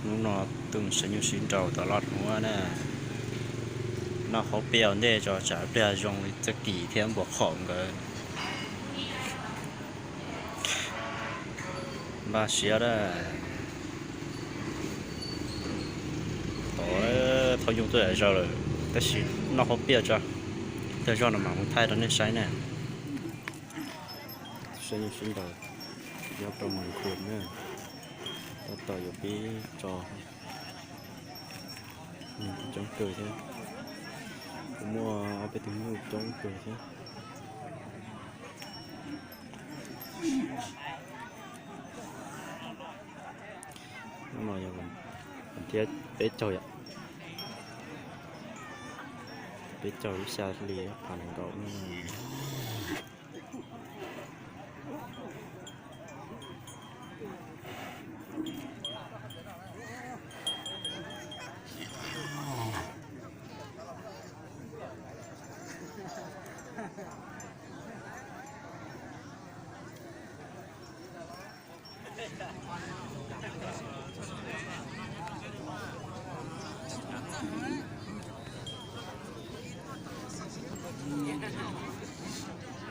Hnub no tuaj sib nyuj sib nraus tom loj hnub na, noj haus piaj ua ntej tso tsam pliag zoo li txoj kim thiab npua qhom nkawd. Npaj siab dab. Tod, thaub nyuj tuaj zom zaws lawm tab sis noj haus piaj tso, pliag zog no mam mus thaij rau nej saib na. Sib nyuj sib nraus nyob rau Moos Khum na, tab tom yuav pib tso. Coob kawg thiab, kuv muaj ob peb tug nyuj coob kawg thiab. Hnub no yog vas thib peb caug yom, peb caug lub xya hli phav nees nkaum.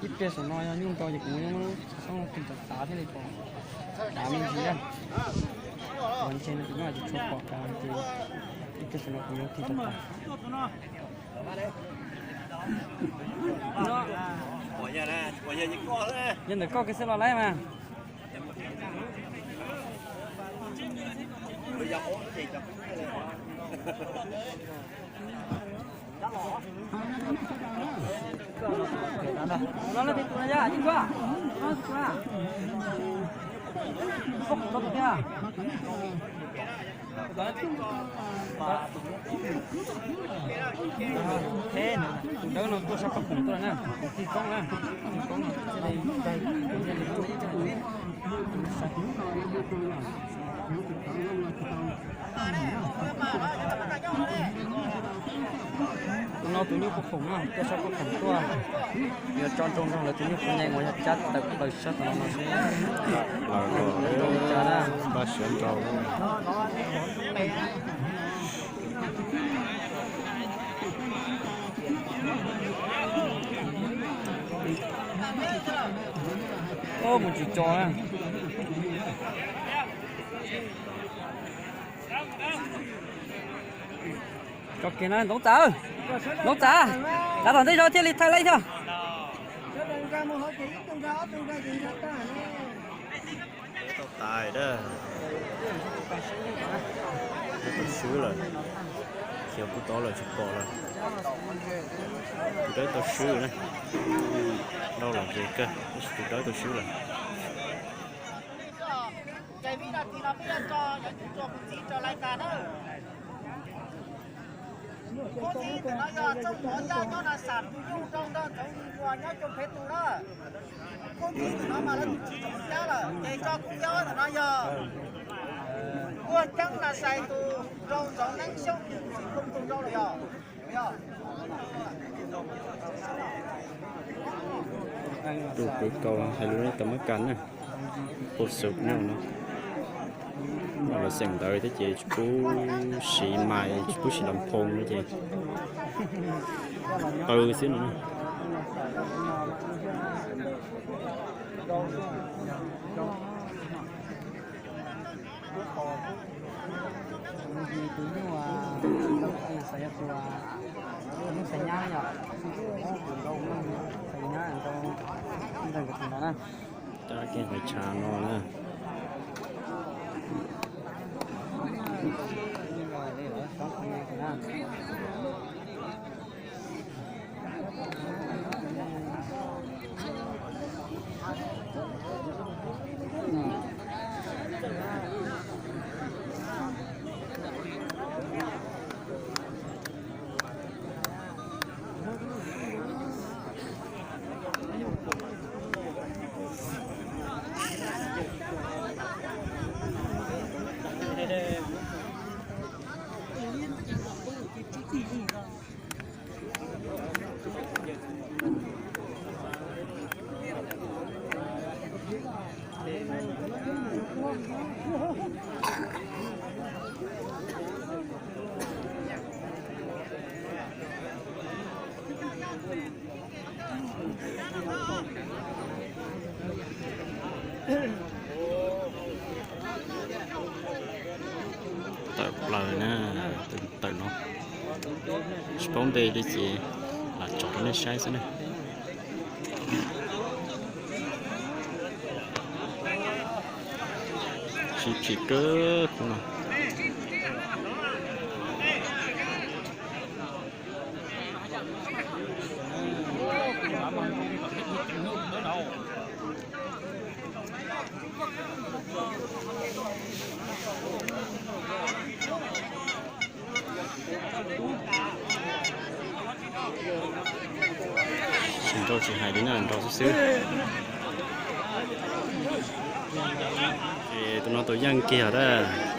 Ib pliag saum no yog nyuj ntau ces kuv muab xov tooj tig rov tav thiaj li pom dav me ntsis na. Ua ntshe no kuv nyob tsis tshua pom dav ces ib pliag saum no kuv yuav tig rov tav. Yog ntawm koj kis xwb los laib mas. Tus dawb no tuaj sab paj khoom tuaj na, tus tij koob na, tij koob no thiaj li, thiaj li tuaj. Tus no tus nyuj paj khoom na, tuaj sab paj khoom tuaj. Yuav tso nroo nrog lawv tus nyuj paj nyeem uas yog cab tawm plaws sab tom no seb. Npaj siab nrau. Mus tsis tso na. Tso kiag na Ntxoov Txawm. Ntxoov Txawm, kav tom ntej zog thiaj li thaij laib thiab. Tais dab, tau swb lawm, khiav kuj tod lawm tsis pom lawm. Tus dawb tau swb na, nrau lom zem kawg tab sis tus dawb tau swb lawm. Ces vib no tis no peb yuav tso, yuav tsum tso kuv txiv rau lais tas na. Khub ntxiv ntawm no yog txooj mov yaj nyob na, xam tus nyuj rau ntawm Ntxoov Npluas nyob Coom Phev tus na. Khub ntxiv ntawm no mas lawv tus tsis tsoom xyab lawm, ces tso khub yau ntawm no yog Kuaj Ceeb na, xais tus rau Ntxoov Neeb Xyooj tus txiv Khoob tus rau lawm yog. Tus kwv kaus hais lus nej tau muab kas na, pos xum no no. Lawv xeem ntawv thiab ces tsis pub siv mais, tsis pub siv las phoo no ces qw xwb no. Tus nyuj, tus nyuj xaiv nyab yom, tus nyuj xaiv nyab rau ntawm tus no na. Cab kiag qhov tshav no na. Tawm plaws na, tus tawm no tsis paub npe li ces lam tso rau nej saib xwb na. Sib phim kawg khub no. Tsis nrau tsis hais li na, nrau xwb xwb. Ces tus no tus yeej kiag os a.